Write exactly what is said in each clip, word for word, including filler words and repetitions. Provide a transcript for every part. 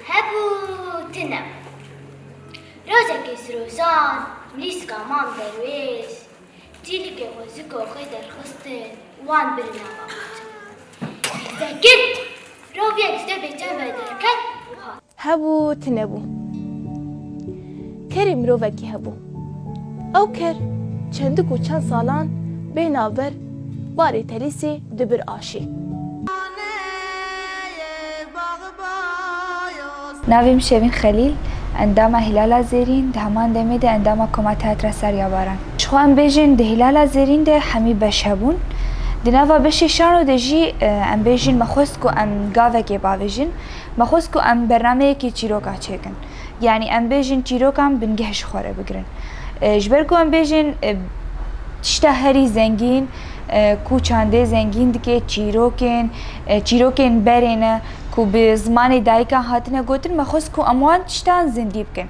Hebû tine. Rojekê Sirojan, mirîska Mam Derwêş, çîlikê xwe ji koxê derxistin, wan birin nava xwe çi. Sekir, roviyek ji devê çember derket û hat. Hebû, tune bû. Kerê mirovekî hebû. Ew ker çendik û çend salan bê navber barê telîsê dibir aşî. Navê min Şevîn Xelîl, endama Hîlala Zêrîn, di heman demê de endama Koma Teatra Serya Baran. Ji xwe em bêjin di Hîlala Zêrîn de hemî beş hebûn. Di nava beşê şano de jî, e, em bêjin me xwest ku em gavekê bavêjin, me xwest ku em bernameyekî çîroka çêkin. Yanî em bêjin çîrokan bingeh ji xwe re bigirin. E, ji ber ku em bêjin, e, tişta herî zengîn, e, ku çandê zengîn dike, çîrokên, e, çîrokên berê ne ku bi zimanê dayikan hatine gotin, me xwest ku em wan tiştan zindî bikin.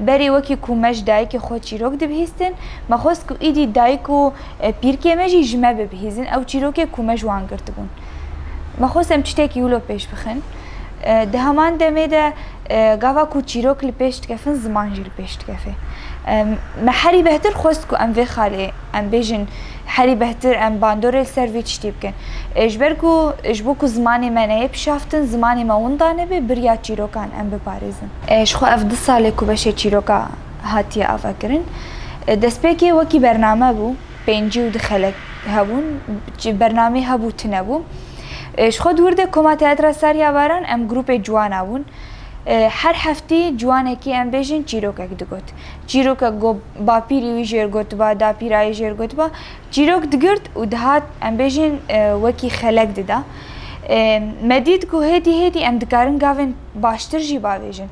Berê wekî ku me ji dayikê xwe çîrok dibihîstin, me xwest ku îdî dayik û, e, pîrkê me jî ji me bibihîzin, ew çîrokê ku me ji wan girtibûn. Me xwest em tiştekî wilo pêş bixin. E, di heman demê de, e, gava ku çîrok li pêş dikefin, ziman jî li pêş dikefe. E, me herî behtir xwest ku em vê xalê, em bêjin, herî behtir em bandorê li ser vî tiştî bikin. E, ji ber ku, ji bo ku zimanê me neyê pişaftin, zimanê me winda nebe, biriya çîrokan em biparêzin. E, ji xwe ev du salê ku beşê çîroka hatiye avakirin. E, destpêkê wekî bername bû. Pêncî û du xelek hebûn, çi bernamê hebû tune bû. E, ji xwe di wir de Koma Teatra Serya Baran em grûpê ciwana bûn. E, her heftî ciwanekî em bêjin çîrokek digot. Çîrokek ku bapîrî wî jêr gotiba, dapîra wî jêr gotiba, çîrok digirt û dihat em bêjin, e, wekî xelek dida. E, me dît ku hêdî hêdî em dikarin gavên baştir jî bavêjin.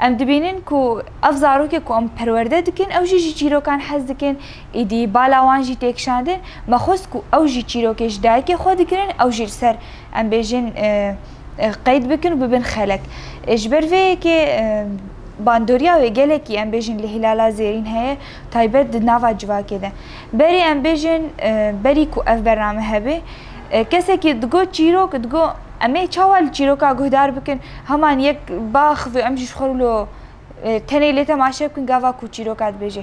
Em dibînin ku ev zarokê ku em perwerde dikin, ew jî ji çîrokan hez dikin, îdî bala wan jî têkişandin. Me xwest ku ew jî çîrokê ji dayikê xwe digirin, ew jî li ser, em bêjin, e, e, qeyd bikin û bibin xelek. E, ji ber vê yekê, e, bandoriya wê gelekî, em bêjin, li Hîlala Zêrîn heye, taybet di nava civakê de. Berî, em bêjin, e, berî ku ev bername hebe, e, kesekî digot çîrok, digot, em ê çawa li çîroka guhdar bikin, heman yek baxivê em jî ji xwe wilo, e, tenê lê temaşe bikin gava ku çîroka dibêje.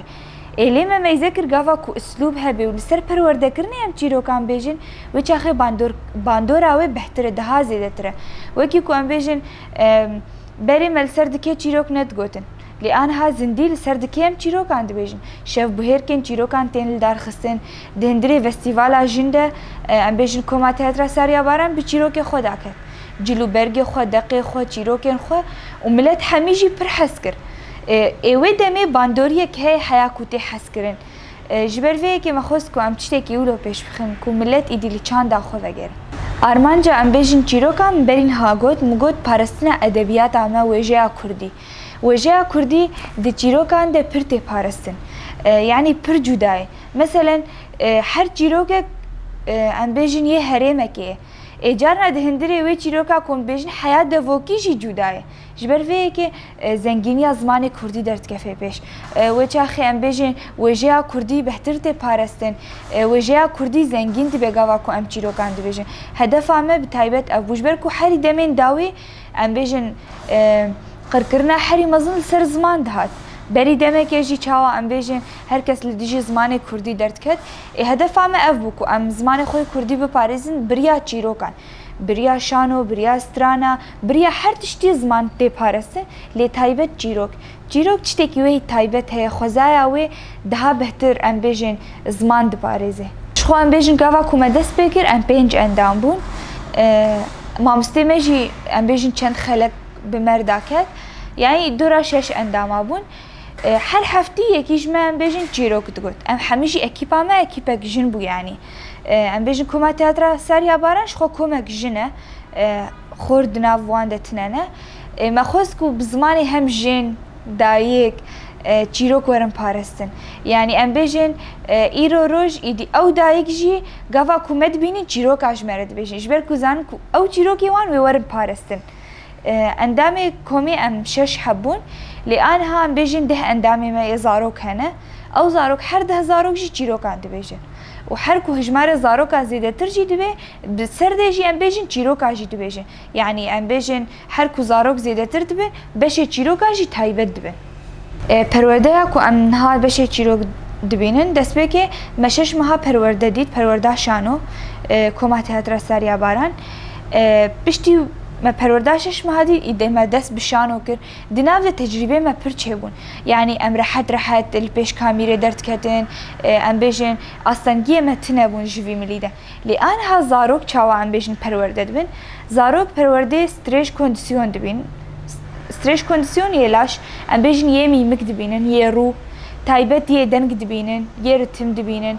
Ê lê me meyze kir gava ku uslûb hebe û li ser perwerdekirinê em çîrokan bêjin, wê çaxê bandor-, bandora wê behtir e, daha zêdetir e. Wekî ku em bêjin, e, berê me li ser dikê çîrok nedigotin. Lê aniha zindî li ser dikê em çîrokan dibêjin. Şev buhêrkên çîrokan tên li dar xistin. Di hundirê festîvala jin de, e, em bêjin Koma Teatra Serya Baran bi çîrokê xwe daket. Cil û bergê xwe, deqê xwe, çîrokên xwe û milet hemî jî pir hez kir. E, ê wê demê bandoriyek heye heya ku tê hezkirin. E, ji ber vê yekê me xwest ku em tiştekî wilo pêş bixin ku milet îdî li çanda xwe vegere. Armanca em bêjin çîrokan berî niha got, min got parastina edebiyata me, wêjeya kurdî. Wêjeya kurdî di çîrokan de pir tê parastin. E, yanî pir cuda ye. Meselen, e, her çîrokek, e, em bêjin yê herêmekê ye. Ê carna di hundirê wê çîroka ku em bêjin heya devokî jî cuda ye. Ji ber vê yekê, e, zengîniya zimanê kurdî derdikeve pêş. E, wê çaxê em bêjin wêjeya kurdî behtir tê parastin. E, wêjeya kurdî zengîn dibe gava ku em çîrokan dibêjin. Hedefa me bi taybet ev bû. Ji ber ku herî demên dawî em bêjin, e, qirkirina herî mezin li ser ziman dihat. Berî demekê jî çawa em bêjin her kes li dijî zimanê kurdî derdiket. Ê hedefa me ev bû ku em zimanê xwe yê kurdî biparêzin biriya çîrokan. Biriya şano, biriya strana, biriya her tiştî ziman tê parastin, lê taybet çîrok. Çîrok tiştekî wê taybet heye, xwezaya wê daha behtir, em bêjin, ziman diparêze. Ji xwe em bêjin gava ku me dest pê kir, em pênc endam bûn. E, mamostê me jî, em bêjin, çend xelek bi me re daket. Yanî dora şeş endama bûn. E, her heftî yekî ji me, em bêjin, çîrok digot. Em hemî jî ekîpa me ekîpek jin bû yanî. E, em bêjin Koma Teatra Serya Baran ji xwe komek jin e. E, xor di nav wan de tune ne. E, me xwest ku bi zimanê hem jin, dayik, e, çîrok werin parastin. Yanî em bêjin, e, îro roj îdî ew dayik jî gava ku me dibînin çîroka ji me re dibêjin. Ji ber ku zanin ku ew çîrokê wan wê werin parastin. E, endamê komê em şeş heb bûn, lê aniha em bêjin deh endamê me yê zarok hene. Ew zarok, her deh zarok jî çîrokan dibêjin. Û her ku hijmare zaroka zêdetir jî dibe, bi ser de jî em bêjin çîroka jî dibêjin. Yanî em bêjin her ku zarok zêdetir dibin, beşê çîroka jî taybet dibin. E, perwerdeya ku em niha beşê çîrok dibînin, destpêkê me şeş meha perwerde dît, perwerda şano, e, Koma Teatra Serya Baran. E, piştî me perwerda şeş meha dît, îdê me dest bi şano kir. Di nav de tecrîbê me pir çêbûn. Yanî em rehet rehet li pêş kamîrê derdiketin, e, em bêjin astengiyê me tune bûn ji vî milî de. Lê aniha zarok çawa em bêjin perwerde dibin? Zarok perwerdê strêj kondîsyon dibîn. Strêj kondîsyon yê laş, em bêjin yê mîmik dibînin, yê rû, taybet yê deng dibînin, yê ritim dibînin.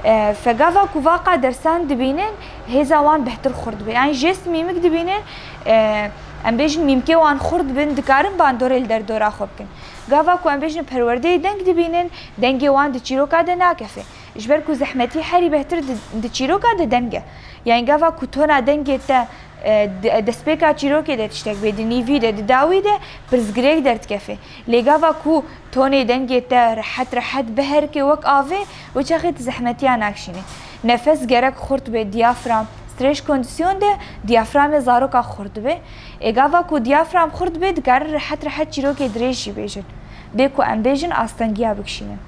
E, fe gava ku vaqa dersan dibînin, hêza wan behtir xurt dibe. Yanî jest mîmik dibînin, e, em bêjin mîmkê wan xurt dibin, dikarin bandorê li derdora xwe bikin. Gava ku em bêjin perwerdeyê deng dibînin, dengê wan di çîroka de nakefe. Ji ber ku zehmetî herî behtir di, di çîroka de deng e. Yanî gava ku tona dengê te, e, di, destpêka çîrokê de tiştek bê, di nîvî de, di dawî de pirsgirêk derdikefê. Lê gava ku tonê dengê te rehet rehet biherike wek avê, wê çaxê tu zehmetiya nakişînî. Nefes gerek xurt be, diyafram, strêj kondîsyon de diyaframê zaroka xurt dibe. Ê gava ku diyafram xurt be, dikarin rehet rehet çîrokê dirêj jî bêjin. Bê ku em bêjin astengiya bikişînin.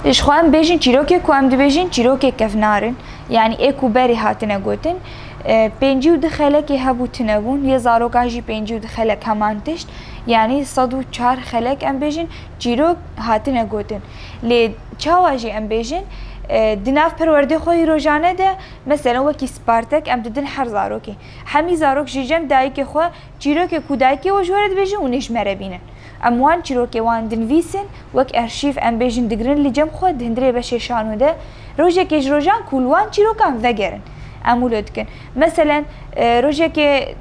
Ji xwe em bêjin çîrokê ku em dibêjin çîrokê kevnar in. Yanî ê ku berê hatine gotin, e, pêncî û du xelekê hebû tune bûn, yê zaroka jî pêncî û du xelek heman tişt, yanî sed û çar xelek em bêjin çîrok hatine gotin. Lê çawa jî em bêjin, e, di nav perwerdê xwe yî rojane de, meselen wekî Spartek em didin her zarokê. Hemî zarok ji cem dayikê xwe çîrokê ku dayikê we ji we re dibêjin û nê ji me re bînin. Em wan çîrokê wan dinivîsin, wek erşîv em bêjin digirin li cem xwe di hundirê beşê şano de. Rojekê ji rojan ku li wan çîrokan vegerin, em wilo dikin. Meselen, e, rojekê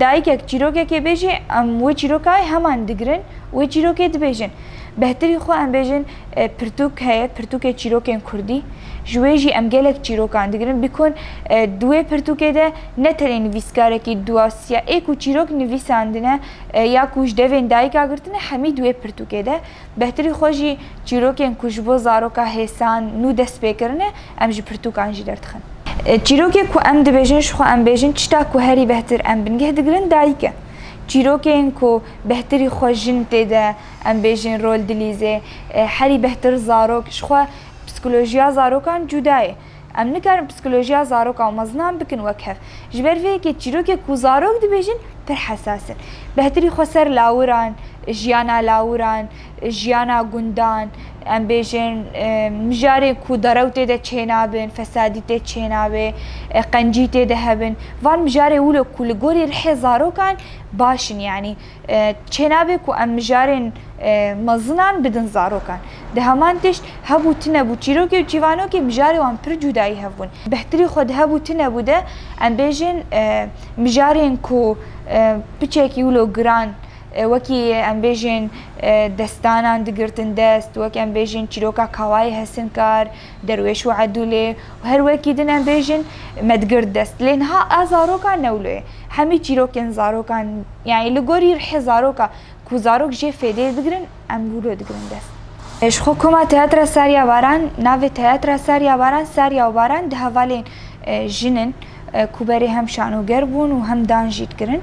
dayikek çîrokekê bêjê, em wê çîrokayê heman digirin, wê çîrokê dibêjin. Behtirî xwe em bêjin, e, pirtûk heye, pirtûkê çîrokên kurdî. Ji wê jî em gelek çîrokan digirin. Bikun, e, di wê pirtûkê de ne tenê nivîskarekî duasiya ê ku çîrok nivîsandine, e, ya ku ji devên dayika girtine, hemî di wê pirtûkê de. Behtirî xwe jî çîrokên ku ji bo zaroka hêsan nû dest pê kirine, em ji pirtûkan jî derdixin. E, çîrokê ku em dibêjin, ji xwe em bêjin, tişta ku herî behtir em bingeh digirin dayik e. Çîrokên ku behtirî xwe jin tê de, em bêjin rol dilîzê, e, herî behtir zarok, ji xwe psikolojiya zarokan cuda ye. Em nikarin psikolojiya zaroka û mezinan bikin wek hev. Ji ber vê yekê çîrokê ku zarok dibêjin pir hesas in. Behtirî xwe ser lawiran, jiyana lawiran, jiyana gundan, em bêjin, e, mijarê ku derew tê de çênabin, fesadî tê çênabe, e, qencî tê de hebin. Van mijarê wilo ku li gorî rihê zarokan baş in, yanî, e, çênabe ku em mijarên, e, mezinan bidin zarokan. Di heman tişt hebû tune bû çîrokê û çîvanokê mijarê wan pir cudayî hev bûn. Behtirî xwe di hebû tune bû de em bêjin, e, mijarên ku, e, piçekî wilo giran, e, wekî em bêjin, e, destanan digirtin dest, wek em bêjin çîroka Kawayê Hesinkar, Derwêş û Edûlê û her wekî din em bêjin me digirt dest. Lê niha a zaroka ne wilo ye. Hemî çîrokên zarokan, yanî li gorî rihê zaroka ku zarok jê fêdê digirin, em wilo digirin dest. E, ji xwe Koma Teatra Serya Baran, navê Teatra Serya Baran, Serya û Baran di hevalên, e, jin in, e, ku berê hem şanoger bûn û hem dan jî dikirin.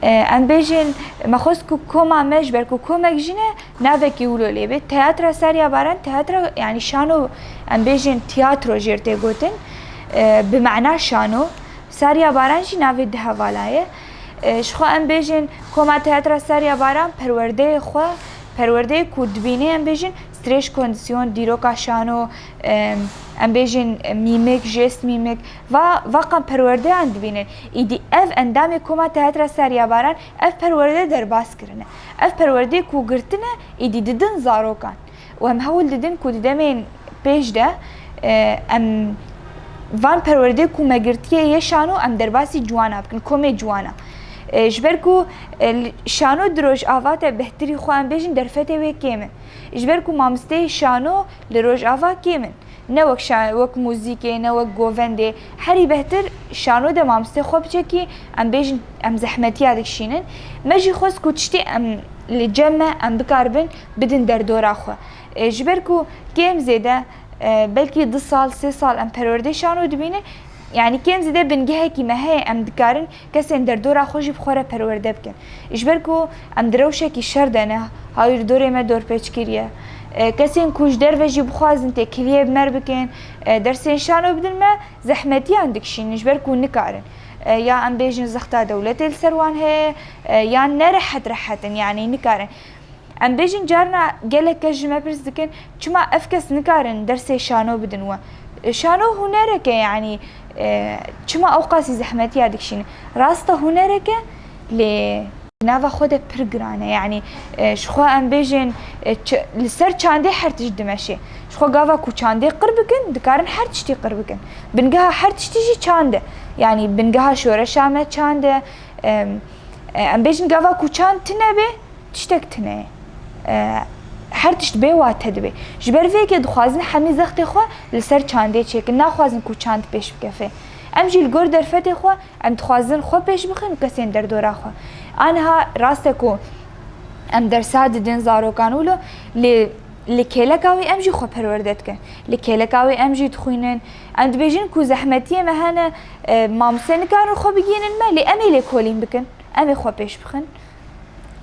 E, em bêjin, me xwest ku koma me, ji ber ku komek jin e, navekî wilo lê bê. Teatra Serya Baran, teatra, yanî şano, em bêjin tiyatro jêr tê gotin, e, bi mena şano. Serya Baran jî navê di hevala ye. E, ji xwe em bêjin Koma Teatra Serya Baran perwerdeyê xwe, perwerdeyê ku dibînê em bêjin strêj kondîsyon, dîroka şano, e, em bêjin mîmik, jest mîmik, va, va qan perwerdeyan dibînin. Îdî ev endamê Koma Teatra Serya Baran ev perwerde derbas kirine. Ev perwerdeyê ku girtine, îdî didin zarokan. Û em hewl didin ku di demên pêş de, e, em van perwerdê ku me girtiye yê şano em derbasî ciwana bikin, komê ciwana. E, ji ber ku, e, li, şano di rojava te behtirî xwe em bêjin derfetê wê kêm in. Ji ber ku mamosteyê şano li rojava kêm in. Ne wek şa-, wek muzîkê, ne wek govendê. Herî behtir şano de mamostê xwe biçekî, em bêjin, em zehmetiya dikişînin. Me jî xwest ku tiştê em li cem me, em bikaribin bidin derdora xwe. E, ji ber ku kêm zêde, E, belkî du sal, sê sal em perwerdê şano dibînin. Yanî kêm zîde bingehekî me heye, em dikarin kesên derdora xwe jî bi xwe re perwerde bikin. Ji ber ku em di rewşekî şer de ne, hawîr dorê me dorpêç kiriye. E, kesên ku ji derve jî bixwazin têkiliyê bi me re bikin, e, dersên şano bidin me, zehmetiyan dikişînin, ji ber ku nikarin. E, ya em bêjin zexta dewletê li ser wan heye, e, ya ne rehet rehet in, yanî nikarin. Em bêjin carna gelek kes ji me pirs dikin, çima ev kes nikarin dersê şano bidin we? E, şano hunerek e, yanî, e, çima ew qasî zehmetiya dikişînin? Rast e, hunerek e, lê nava xwe de pir giran e. Yanî, e, ji xwe em bêjin, e, ç-, li ser çandê her tişt dimeşe. Ji xwe gava ku çandê qir bikin, dikarin her tiştî qir bikin. Bingeha her tiştî jî çand e. Yanî bingeha şoreşa me çand e. Em, e, em bêjin gava ku çand tune be, tiştek tune ye. E, her tişt bê wate dibe. Ji ber vê yekê dixwazin hemî zextê xwe li ser çandê çêkin. Naxwazin ku çand pêş bikefe. Em jî li gor derfetê xwe em dixwazin xwe pêş bixin û kesên derdora xwe. Aniha rast e ku em dersa didin zarokan wilo, lê li kêleka wê em jî xwe perwerde dikin. Li kêleka wê em jî dixwînin. Em dibêjin ku zehmetiyê me hene, e, mamoste nikarin xwe bigihînin me, lê em ê lêkolîn bikin. Em ê xwe pêş bixin.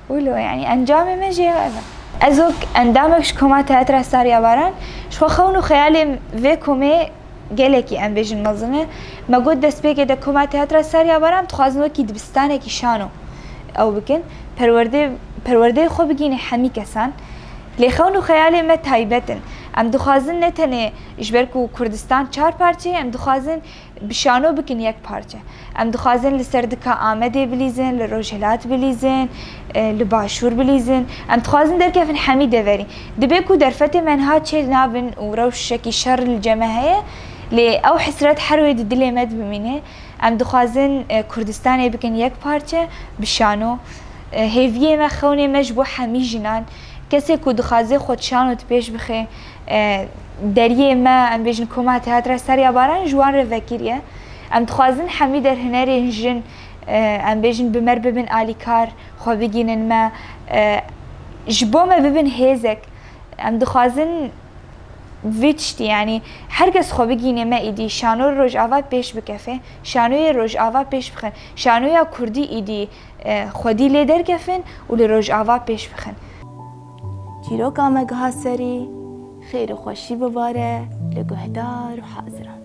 Wilo, yanî encamê me jê ev e. Ez wek endamek ji Koma Teatra Sarya Baran, ji xwe xewn û xeyalê vê komê gelekî, em bêjin, mezin e. Me got destpêkê de Koma Teatra Sarya Baran dixwazin wekî dibistanekî şano ew bikin. Perwerdê, perwerdeyê xwe bigihîne hemî kesan. Lê xewn û xeyalê me taybet in. Em dixwazin ne tenê ji ber ku Kurdistan çar parçe ye, em dixwazin bi şano bikin yek parçe. Em dixwazin li ser dika Amedê bilîzin, li Rojhilat bilîzin, e, li Başûr bilîzin. Em dixwazin derkevin hemî deverî. Dibê ku derfetê me niha çêl nabin û rewşekî şer li cem me heye, lê ew hesret her wê di dilê me de bimîne. Em dixwazin, e, Kurdistanê bikin yek parçe, bi şano. E, hêviyê me, xewnê me ji bo hemî jinan, kesê ku dixwaze xwe di şano de pêş bixe, e, deriyê me, em bêjin Koma Teatra Serya Baran ji wan re vekirî ye. Em dixwazin hemî derhunerên jin, e, em bêjin bi me re bibin alîkar, xwe bigihînin me, e, ji bo me bibin hêzek. Em dixwazin vî tiştî, yanî her kes xwe bigihîne me, îdî şano Rojava pêş bikefe, şanoyê Rojava pêş bixin, şanoya Kurdî îdî, e, xwedî lê derkefin û li Rojava pêş bixin. Çîroka me giha serî, xêr û xweşî bibare li guhdar û haziran.